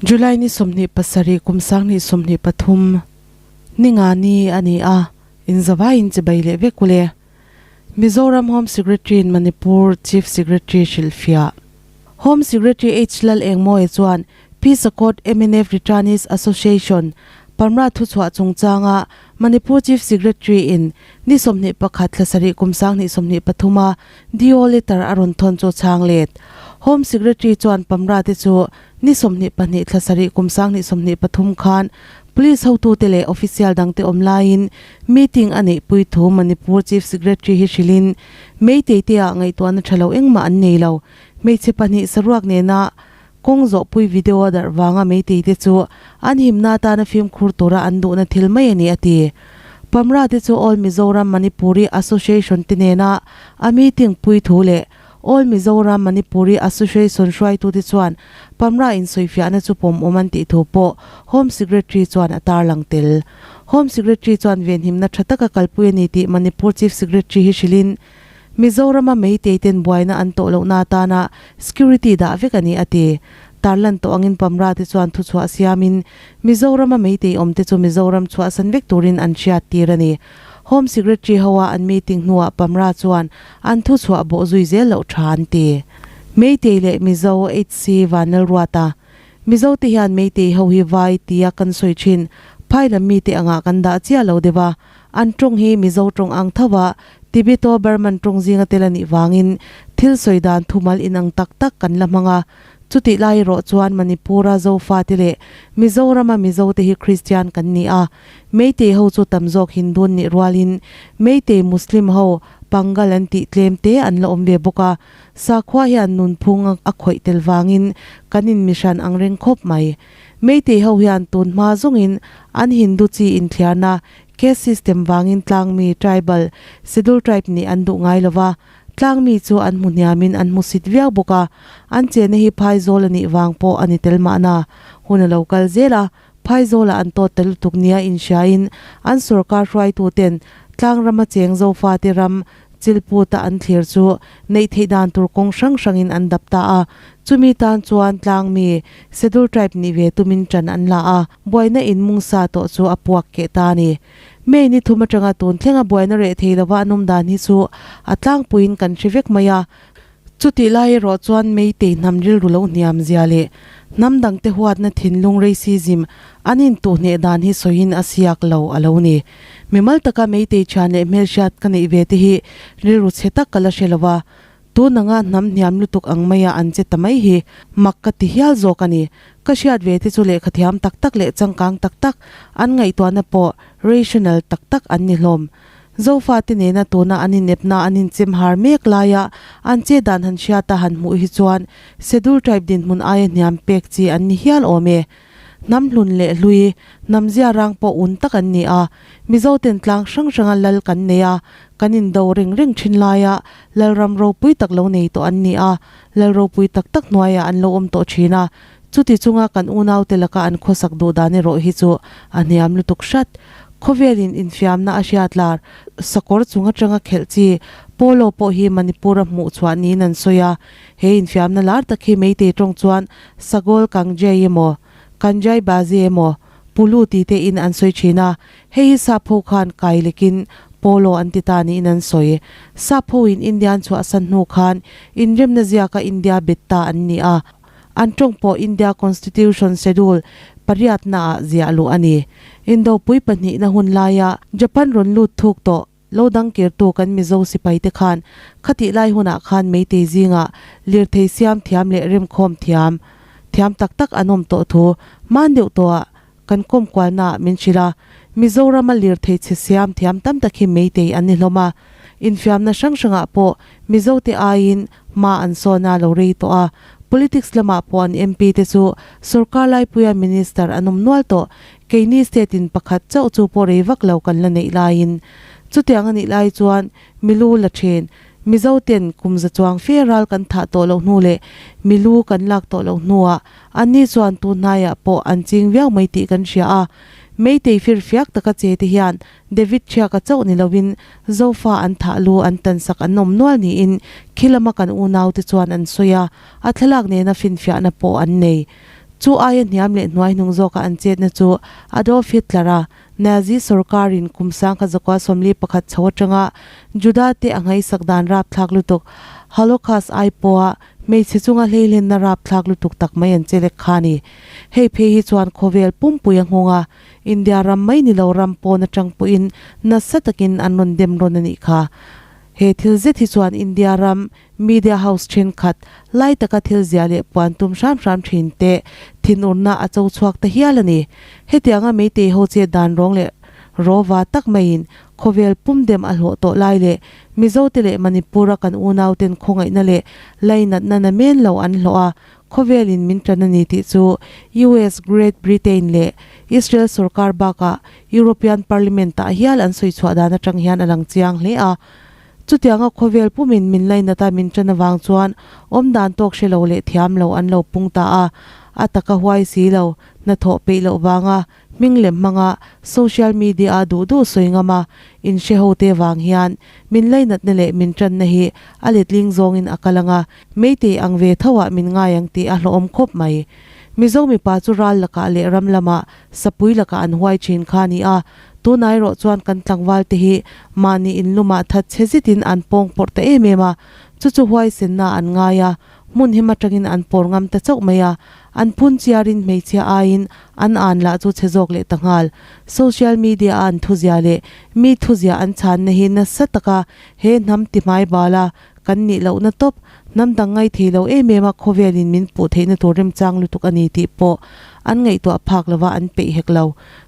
July ni 27 kum 2023 ninga ni a ni a, inzavaiin chibai leh vek ule. Mizoram Home Secretary in Manipur Chief Secretary hrilhfiah. Home Secretary H Lal Engmawia chuan Peace Accord mnf Returnees Association, Pamra thuchhuah chungchanga Manipur Chief Secretary in ni 21 thla sarih kum 2023 a DO letter a rawn thawn chu chhang let. Home Secretary chuan Pamra te chu ni 22 thla sarih kum 2023 khan Police hotute leh official dangte awm laiin meeting a neihpui thu Manipur Chief Secretary hi hrilhin Meitei te ah ngaihtuahna tha lo engmah an nei lo. Hmeichhe pahnih saruak nena kawng zawhpui video a darh vanga Meitei te chu an himna atana fimkhur tura an duhna thil mai a ni a ti. Pamra te chu All Mizoram Manipuri Association te nena a meeting pui thu leh All Mizoram Manipuri Association hruaitute chuan Pamra insawifiahna chu pawmawm an tih thu pawh Home Secretary chuan a tarlang tel. Home Secretary chuan venhimna tha taka kalpui a ni tih Manipur Chief Secretary hi hrilhin, Mizorama Meitei ten buaina an tawh lohna atana security dah vek a ni a ti. Tarlan tawh angin Pamra te chuan thuchhuah siamin Mizorama Meitei awmte chu Mizoram chhuahsan vek turin an hriattir a ni. Home Secretary hoa an meeting hnuah Pamra chuan an thuchhuah bawh zui zel loh tha an ti. Meitei leh Mizo HC Vanlalruata, Mizo te hian Meitei ho hi vai tia kan sawi thin, phai lam mite angah kan dah chiah lo deuh a, an tawng hi Mizo tawng ang tho a, Tibeto Burman tawng zinga tel a nih vangin thil sawi dan thumal inang tak tak kan la hmang a, Chutih lai erawh chuan Manipur-a Zofate leh Mizorama Mizote hi Kristian kan ni a, Meitei ho chu tam zawk Hindu an nih rualin Meitei Muslim ho Pangal an tih tlem te an la awm ve bawk a, sakhua hian nunphung a khawih tel vangin kan inmihran ang reng khawp mai. Meitei ho hian tun hma zawngin an Hindu chi inthliarna caste system vangin tlangmi, tribal, schedule tribe nih an duh ngai lo va, Tlangmi chu an hmu hniamin an hmu sit viau bawk a, an chenna hi phaizawl a nih vang pawh a ni tel mahna. Hun a lo kal zel a, phaizawlah an tawt ta lutuk nia inhriain an sorkar hruaituten tlangrama cheng Zofate ram chilputa an thlir chu neih theih dan tur kawng hrang hrangin an dap ta a, chumi tan chuan tlangmi Schedule Tribe nih ve tumin ṭan an la a, buaina inmung sa tawh chu a puak keh ta a ni. May ni thum atanga tun thlenga buaina reh thei lova an awm dan hi chu a tlangpuiin kan hre vek mai a. Chutih lai erawh chuan Meitei hnam rilru lo hniam zia leh hnam dangte huatna thinlung racism an intuhneh dan hi sawiin a siak lo a lo ni. Mimal taka Meitei thian leh hmelhriat ka neih ve te hi rilru chhe tak ka la hre lova, Tun anga hnam hniam lutuk ang maia an che ta mai hi mak ka ti hial zawk a ni. Ka hriat ve te chu lehkha thiam tak tak leh changkang tak tak, an ngaihtuahna pawh rational tak tak an ni hlawm. Zofate nena tuna an inepna an inchem har mek laia an che dan han hriata han hmuh hi chuan Schedule Tribe dinhmun aia hniam pek chi an ni hial awm e. Hnam hlun leh hlui, hnam zia rang pawh un tak an ni a. Mizo ten tlang hrang hranga lal kan nei a, kan indo reng reng thin laia Lalram ropui tak lo nei tawh an ni a, Lal ropui tak tak hnuaiah an lo awm tawh thin a. Chuti chunga kan unaute laka an khawsak duh dan erawh hi chu a hniam lutuk hrat. Khawvelin infiamna a hriat lar, sakawr chung atanga khelh chi Polo pawh hi Manipur-a hmuh chhuah niin an sawi a. He infiamna lar tak hi Meitei tawng chuan Sagol Kangjei emaw, Kanjai Bazi emaw, Pulu ti te in an sawi thin a, hei hi sap ho khan kai lekin Polo an ti ta niin an sawi. Sap ho in India an chhuahsan hnu khan inremna ziaka India bet ta an ni a, an tawng pawh India Constitution Schedule pariatna ah ziah luh a ni. Indopui pahnihna hun laia Japan rawn lut thuk tawh Lo dang kirtu kan Mizo sipaite khan khatih lai hunah khan Meitei zingah lirthei siam thiam leh remkhawm thiam thiam tak tak an awm tawh thu hman deuh tawhah kan kawm kualnaah min hrilh a. Mizorama lirthei chhe siam thiam tam tak hi Meitei an ni hlawm a. Infiamna hrang hrangah pawh Mizote aiin hma an sawn a lo rei tawh a. Politics lamah pawh an MP te chu sorkar laipuia minister an awm nual tawh. Keini state in pakhat chauh chu pawh rei vak lo kan la neih laiin chutiang a nih lai chuan milu la then Mizo ten kum za chuang fe ral kan thah tawh loh hnu leh milu kan lak tawh loh hnuah anni chuan tun hnaiah pawh an ching viau mai tih kan hria a. Meitei fir fiak taka che te hian David Thiaka chauh ni loin Zofa an thah lu an tansak an awm nual niin khi lama kan unaute chuan an sawi a, a thlalak nena finfiahna pawh an nei. Chu aia hniam leh hnuaihnung zawka an chetna chu Adolf Hitler-a Nazi sorkarin kum 1941 chho atanga Juda te a ngaihsak dan rapthlak lutuk Holocaust ai pawha hmeichhe chunga hleihlenna rapthlak lutuk tak mai an che lek kha a ni. Hei phei hi chuan khawvel pumpui a nghawng a, India ram mai ni lo ram pawn atang pawhin nasa takin an rawn dem rawn a nih kha. He thil zet hi chuan India ram Media house thenkhat lai taka thil ziah leh puan tum hram hram thin te thinurna a cho chhuak ta hial a ni. Hetianga Meitei ho che dan rawng leh rawva tak maiin khawvel pum dem a hlawh tawh lai leh Mizote leh Manipur-a kan unauten khawngaihna leh lainatna namen lo an hlawh a, khawvelin min tan a ni tih chu US, Great Britain leh Israel sorkar bakah European Parliament-ah hial an sawi chhuah dan atang hian a lang chiang hle a. Chutianga khawvel pumin min lainat a min ṭan avang chuan awmdan tawk hre lo leh thiam lo an lo pung ta a, a taka huai si lo, hnathawh peih loh vanga hming lem hmanga social media a duh duh sawi ngam a inhre ho te vang hian min lainatna leh min ṭanna hi a letling zawngin a kal ang a, meitei ang ve tho ah min ngai ang tih a hlawhawm khawp mai. Mizo mipa chu ral lakah leh ram lamah sapui lakah an huai ṭhin kha a ni a, Tunah erawh chuan kan tlangval te hi mahni inlumah that chhe zitin an pawng pawrh ta em em a, chu chu huaisenna an ngai a, hmun him atangin an pawr ngam ta chauh mai a, an phun chiarin hmeichhia aiin an an lah chu chhe zawk leh ta nghal. Social media a an thuzia leh mi thuzia an chhanna hi nasa taka he hnam ti hmai bal a kan nih lohna tawp, hnam dang ngai thei lo em em a khawvelin min puh theihna tur remchang lutuk a ni tih pawh an ngaihtuah phak lova an peih hek lo.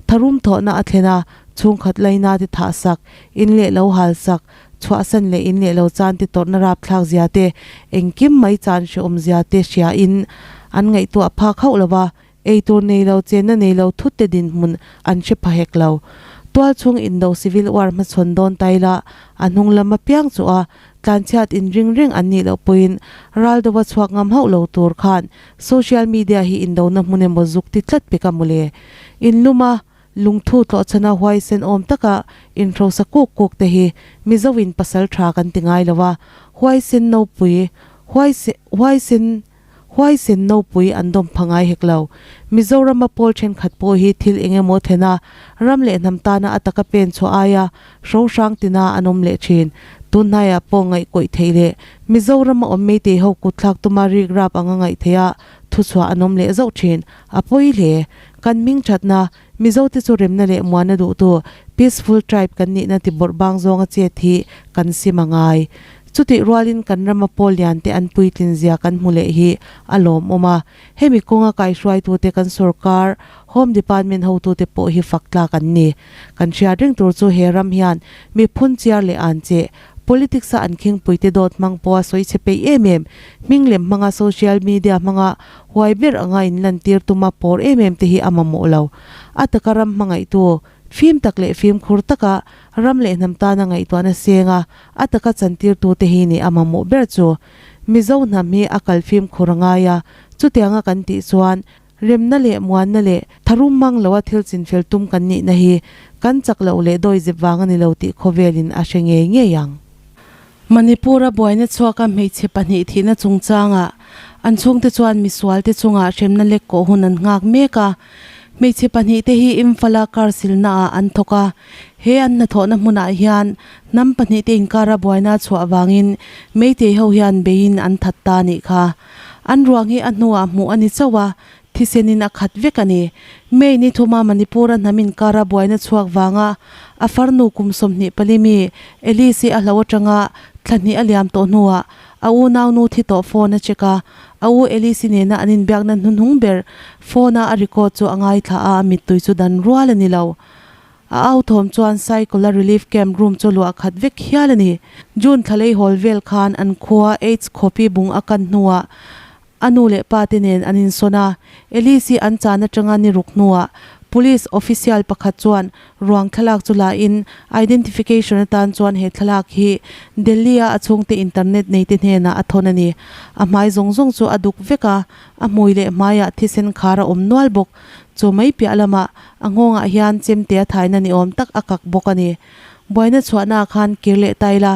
Tharum thawhna a thlen a, chhungkhat laina te thah sak, in leh lo hal sak, chhuahsan leh in leh lo chan te tawrhna rapthlak zia te, engkim mai chan hrehawm zia te hria in an ngaihtuah phak hauh lo va, eitur nei lo, chenna nei lo thut te dinhmun an hre pha hek lo. Tualchhung indo civil war hmachhawn dawn ta ila a hnung lam apiang chu a tlanchhiat in ring reng an nih loh pawhin ral deuha chhuak ngam hauh lo tur khan social media hi indona hmun emaw zuk ti tlat pek a mawle. Inluma lungthu tlawhchhana huaisen awm taka inhrosa kuk kuk te hi Mizoin pasal tha kan ti ngai lo a, huaisen nopui, huaisen, huaisen nopui an dawm pha ngai hek lo. Mizorama pawl thenkhat pawh hi thil eng emaw thlen a, ram leh hnam tana a taka pen chhuah aia hro hrang tina an awm leh thin. Tunhnaiah pawh ngaihkawih theih leh Mizorama awm meitei ho kutthlak tuma rikrap anga ngaih theih a thuchhuah an awm leh zauh thin. A pawi hle. Kan hming thatna, Mizote chu remna leh muanna duhtu, peaceful tribe kan nihna ti bawrh bang zawnga chet hi kan sim a ngai. Chutih rualin kan rama pawl lian te an puitlin zia kan hmu leh hi a lawmawm a. Hemi kawnga kaihruaitute kan sorkar, Home Department hotute pawh hi fak tlak an ni. Kan hriat reng tur chu he ram hian mi phunchiar leh an cheh, Politics a an khingpuite dawt hmang pawha sawi chhe peih em em, hming lem hmanga social media hmanga huai ber anga inlantir tuma pawr em em te hi a mamawh lo. A taka ram hmangaihtu, fim tak leh fimkhur taka ram leh hnam tana ngaihtuahna senga a taka chantirtute hi ni a mamawh ber chu. Mizo hnam hi a kal fimkhur a ngai a, chutianga kan tih chuan Remna leh muanna leh tharum mang loa thil chinfel tum kan nihna hi kan chak loh leh dawizep vang a ni lo tih khawvelin a hre ngei ngei ang. Manipur-a buaina chhuaka hmeichhe pahnih thihna chungchangah an chhungte chuan misualte chungah hremna lek kawh hun an nghak mek a. Hmeichhe pahnihte hi Imphal-a car silnaah an thawk a, he an hnathawhna hmunah hian hnam pahnihte inkara buaina chhuah vangin Meitei ho hian beiin an that ta a nih kha. An ruang hi a hnuah hmuh a ni chauh a, thisenin a khat vek a ni. May ni thuma Manipur-a hnam inkara buaina chhuak vanga a farnu kum 24 mi Elise-i a hlo atanga thla hnih a liam tawh hnuah a unaunu thi tawh phone a check a, a u Elise-i nena an inbiakna hnuhnung ber phone-a a record chu a ngaithla a, a mittui chu dan rual a ni lo. A au thawm chuan Saikawla Relief Camp room chu luah khat vek hial a ni. June thla lei hawl vel khan an khua AIDS khawpi bung a kan hnuah a nu leh pa te nen an insawn a. Elise-i an chan atanga ni ruk hnuah Police official pakhat chuan ruang thlalak chu la in identification atan chuan he thlalak hi Delhi-a a chhungte internet neite hnenah a thawn a ni. A hmai zawng zawng chu a duk vek a, a hmui leh hmaiah thisen khar a awm nual bawk. Chu mai piah lamah a nghawngah hian chemte a thaina ni awm tak a kak bawk a ni. Buaina chhuahnaah khan kir leh ta ila,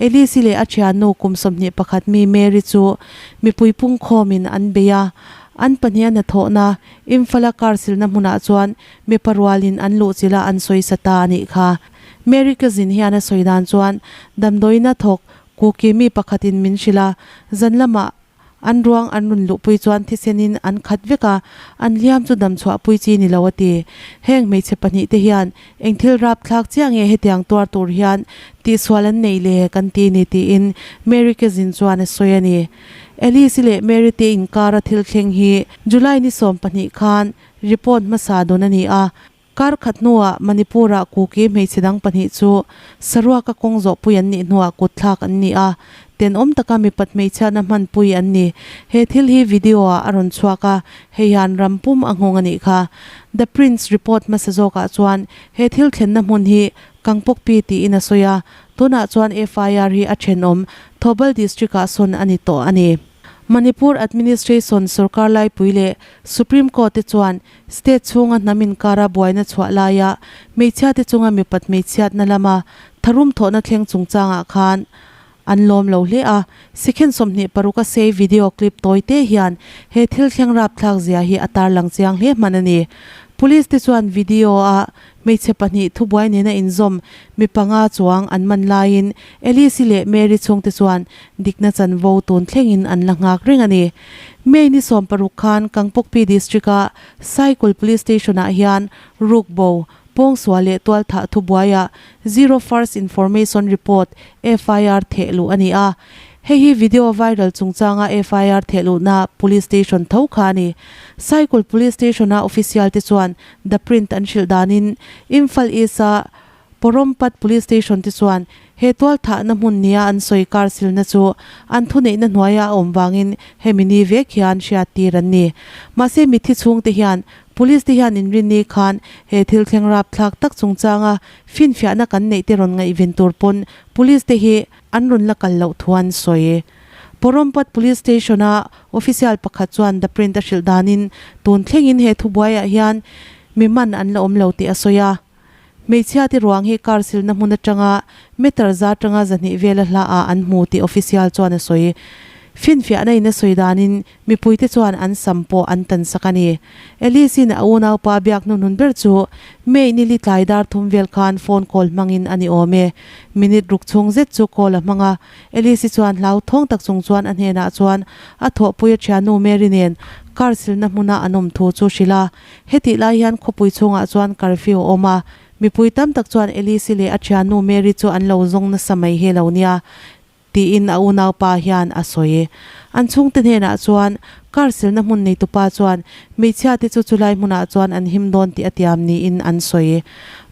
Elise-i leh a thiannu kum 21 mi Mary chu mipui pungkhawmin an bei a. An pahniha hnathawhna Imphal-a car silna hmunah chuan mipa rualin an luhchilh a an sawisa ta a nih kha. Mary cousin hian a sawi dan chuan damdawiina thawk Kuki mi pakhatin min hrilh a, zan lamah An ruang an rawn luhpui chuan thisenin an khat vek a, an hliam chu damchhuahpui chi ni lo a ti. Heng hmeichhe pahnihte hian eng thil rapthlak chiah nge hetiang tuar tur hian tihsual an neih le kan ti ni tiin Mary Kezin chuan a sawi a ni. Alice-i leh Mary te inkara thil thleng hi July ni 12 khan report hmasa dawn a ni a, Kar khat hnuah Manipur-ah Kuki hmeichhe dang pahnih chu saruaka kawng zawhpui an nih hnuah kutthlak an ni a, tenawm taka mipat hmeichhiatna hmanpui an ni. He thil hi video-ah a rawn chhuak a, hei hian ram pum a nghawng a nih kha. The Prince report hmasa zawkah chuan he thil thlenna hmun hi Kangpokpi tiin a sawi a, tunah chuan FIR hi a thenawm Thoubal district-ah sawn a ni tawh a ni. Manipur administration sorkar laipui leh Supreme Court te chuan State chhunga hnam inkara buaina chhuah laia hmeichhiate chunga mipat hmeichhiatna lama tharum thawhna thleng chungchangah khan an lawm lo hle a. Second 26 a sei video clip tawi te hian he thil thleng rapthlak zia hi a tarlang chiang hle hman a ni. Police te chuan video a hmeichhe pahnih thubuai nena inzawm mi panga chuang an man laiin Alice-i leh Mary chhungte chuan dikna chanvo tun thlengin an la nghak reng a ni. May ni 16 khan Kangpokpi District-a Saikul Police Station-ah hian rukbo, pawngsual leh tualthah thubuaiah Zero First Information Report, FIR, theh luh a ni a. Hei hi video viral chungchanga FIR theh luhna Police Station tho kha a ni. Saikul Police Station-a official te chuan The Print an hrilh danin Imphal East-a Porompat Police Station te chuan he tualthahna hmun nia an sawi kar silna chu an thuneihna hnuaia a awm vangin hemi ni vek hian hriattir an ni. Mahse mithi chhungte hian Police te hian inrinni khan he thil thleng rapthlak tak chungchanga finfiahna kan neih te rawn ngaihven tur pawn Police te hi an rawn la kal loh thu an sawi. Porompat Police Station a official pakhat chuan The Print a hrilh danin tun thlengin he thubuaiah hian mi man an la awm lo tih a sawi a. Hmeichhia te ruang hi car silna hmun atanga meter za atanga 200 vela hla ah an hmu tih official chuan a sawi. Finfiahna in a sawi danin mipui te chuan an sam pawh an tan sak a ni. Alice in a unaupa biak hnuhnun ber chu May ni li tlai dar thum vel khan phone call hmangin a ni awm e. Minute ruk chhung zet chu call a hmang a, Alice i chuan hlauthawng tak chung chuan a hnenah chuan a thawhpui a thiannu Mary nen car silna hmuna an awm thu chu hrilh a. Hetih lai hian khawpui chhungah chuan curfew a awm a, mipui tam tak chuan Alice-i leh a thiannu Mary chu an lo zawng nasa mai hi lo nia, tiin a unaupa hian a sawi. An chhungte hnenah chuan car silna hmun neitupa chuan hmeichhia te chu chulai hmunah chuan an him dawn tih a tiam niin an sawi.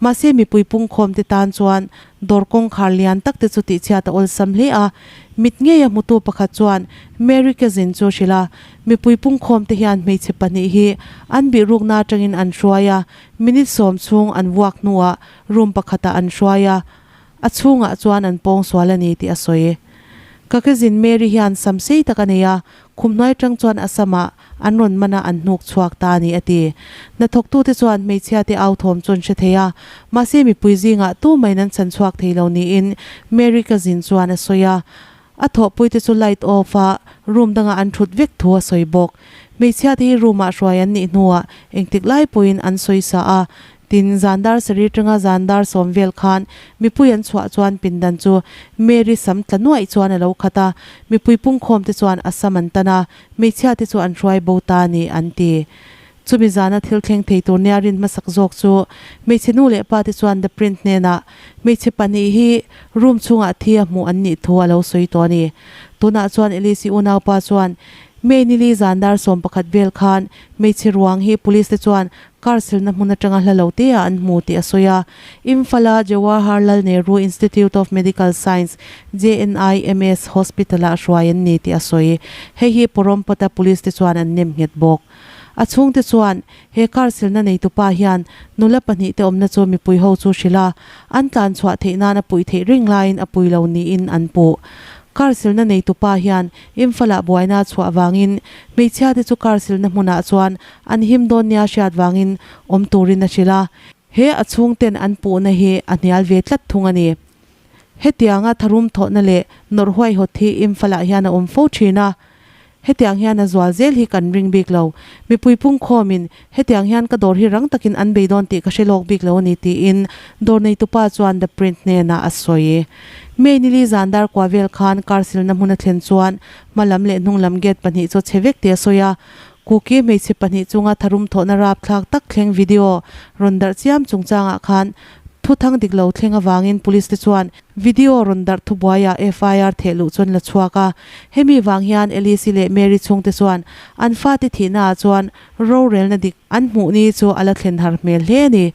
Mahse mipui pungkhawmte tan chuan Dawr kawngkhar lian tak te chu tihchhiat a awlsam hle a, mit ngeia hmutu pakhat chuan Mary Cousin chu a hrilh a, mipui pungkhawm te hian hmeichhe pahnih hi an bihrukna atangin an hruai a, minute sawm chhung an vuak hnuah room pakhatah an hruai a, a chhungah chuan an pawngsual a ni tih a sawi. Ka cousin Mary hian sam sei tak a nei a, Khumhnuai atang chuan a samah an rawn man a, an hnuk chhuak ta a ni, a ti. Hnathawktute chuan hmeichhiate au thawm chu an hre thei a, mahse mipui zingah tumahin an chhan chhuak thei lo niin Mary cousin chuan a sawi a. A thawhpuite chu light off a, room dangah an thut vek thu a sawi bawk. Hmeichhiate hi room-ah hruai an nih hnuah engtik lai pawhin an sawi sa a, Tin, zan dar sarih atanga zan dar sawm vel khan mipui an chhuah chuan pindan chu Mary sam tla nuaih chuan a lo khat a, mipui pungkhawm te chuan a sam an tan a, hmeichhia te chu an hruai bo ta a ni, an ti. Chumi zana thil thleng thei tur nia rin hmasak zawk chu hmeichhe nu leh pa te chuan The Print hnenah hmeichhe pahnih hi room chhungah thi a hmuh an nih thu a lo sawi tawh a ni. Tunah chuan Elise-i unaupa chuan May nili zan dar 11 vel khan hmeichhe ruang hi police te chuan Car silna hmun atanga hla lo te ah an hmu tih a sawi a. Imphal-a Jawaharlal Nehru Institute of Medical Science, JNIMS, Hospital-ah hruai an ni tih a sawi. Hei hi Porompata Police te chuan an nem nghet bawk. A chhungte chuan he car silna neitupa hian nula pahnih te awmna chu mipui ho chu hrilh a, an tlan chhuah theih nan a puih theih reng laiin a pui lo niin an puh. Car silna neitupa hian Imphal-ah buaina a chhuah vangin hmeichhia te chu car silna hmunah chuan An him dawn nia hriat vangin awm turin a hrilh a, he a chhungten an puhna hi a hnial ve tlat thung a ni. Hetianga tharum thawhna leh nawrh huaihawt hi Imphal-ah hian a awm fo thin a. Hetiang hian a zual zel hi kan ring bik lo. Mipui pungkhawmin hetiang hian ka dawr hi rang takin an bei dawn tih ka hre lawk bik lo a ni tiin dawr neitupa chuan The Print hnenah a sawi. May nili zan dar kua vel khan car silna hmun a thlen chuan hma lam leh hnung lam gate pahnih chu chhe vek tih a sawi a. Kuki hmeichhe pahnih chunga tharum thawhna rapthlak tak thleng video rawn darh chiam chungchangah khan thuthang dik lo thleng avangin police te chuan Video rawn darh thubuaiah FIR theh luh chuan la chhuak a, hemi vang hian Alice-i leh Mary chhungte chuan an fate thihnaah chuan rorelna dik an hmuh ni chu a la thlen har hmel hle a ni.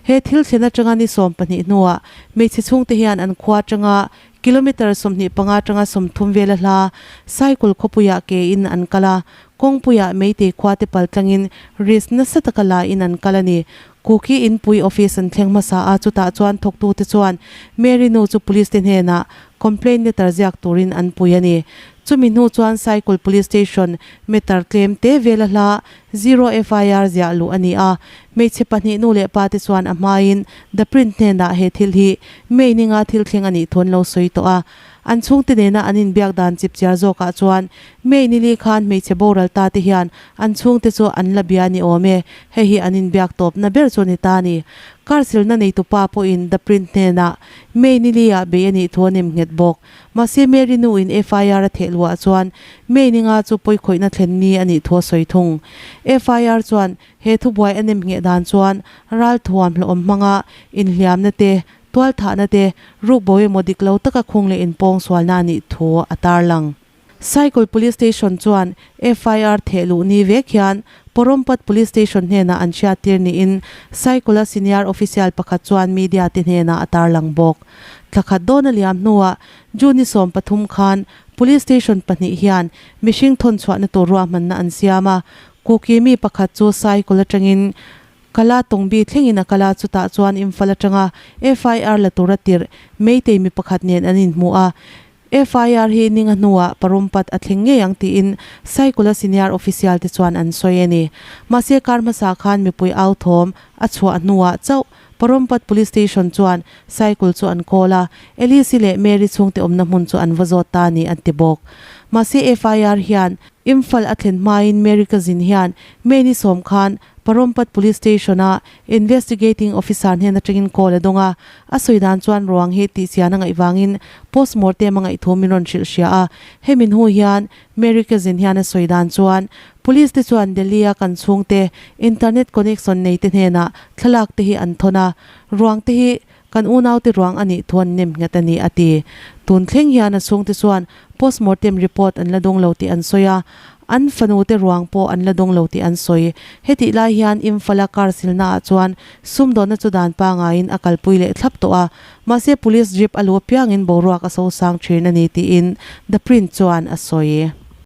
He thil thlen atanga ni 12 hnuah hmeichhe chhungte hian an khua atanga kilometre 25 atanga 30 vela hla Saikul khawpuiah ke in an kal a, kawngpuiah Meitei khuate pal tlangin risk nasa taka la in an kal a ni. Kuki inpui office an thleng hmasa a, chutah chuan thawktute chuan Mary nu chu police te hnenah complaint letter ziak turin an pui a ni. Chumi hnu chuan Saikul Police Station meter tlem te vela hla zero FIR ziah luh a ni a. Hmeichhe pahnih nu leh pa te chuan a hmain The Print hnenah he thil hi May ninga thil thleng a nih thu an lo sawi tawh a. An chhungte nena an inbiak dan chipchiar zawkah chuan May nili khan hmeichhe boral ta te hian An chhungte chu an la bia ni awm e, hei hi an inbiak tawpna ber chu a ni ta a ni. Car silna neitu pa pawhin The Print hnenah May nili-ah bei a nih thu a nem nghet bawk. Mahse Mary nu-in FIR a theh luhah chuan May ninga chu pawikhawihna thlen ni a nih thu a sawi thung. FIR chuan he thubuai a nem ngheh dan chuan ralthuam hlawhawm hmanga inhliamna te, tualthahna te, rukbo emaw dik lo taka khung leh inpawngsualna a nih thu a tarlang. Saikul Police Station chuan FIR theh luh ni vek hian Porompat Police Station hnenah an hriattir niin Saikula senior official pakhat chuan media te hnenah a tarlang bawk. Thla khat dawn a liam hnuah June ni 13 khan Police Station pahnih hian mihring thawn chhuahna tur ruahmanna an siam a, Kuki mi pakhat chu Saikul atangin Kala Tawngbi thlengin a kal a, chutah chuan Imphal atanga FIR la tura tirh Meitei mi pakhat nen an inhmu a. FIR hi ninga hnuah Parumpat a thleng ngei ang tiin Saikula senior official te chuan an sawi a ni. Mahse kar hmasa khan mipui au thawm a chhuah hnuah chauh Parumpat Police Station chuan Saikul chu an call a, Alice-i leh Mary chhungte awmna hmun chu an va zawt ta a ni an ti bawk. Mahse FIR hian Imphal a thlen hmain Mary cousin hian May ni sawm khan Parumpat Police Station-a Investigating Officer hnen atangin call a dawng a, a sawi dan chuan ruang hi tihchian a ngaih vangin postmortem a ngaih thu min rawn hrilh hria a, hemi hnu hian Mary cousin hian a sawi dan chuan Police te chuan Delhi-a kan chhungte internet connection nei te hnenah thlalak te hi an thawn a, ruang te hi kan unaute ruang a nih thu an nem nghet a ni a ti. Tun thleng hian a chhungte chuan postmortem report an la dawng lo tih an sawi a, an fanute ruang pawh an la dawng lo tih an sawi. Hetih lai hian Imphal-a car silnaah chuan sumdawnna chu dan pangaiin a kalpui leh thlap tawh a, mahse police jeep a lu apiangin boruak a sosang thin a ni tiin The Print chuan a sawi.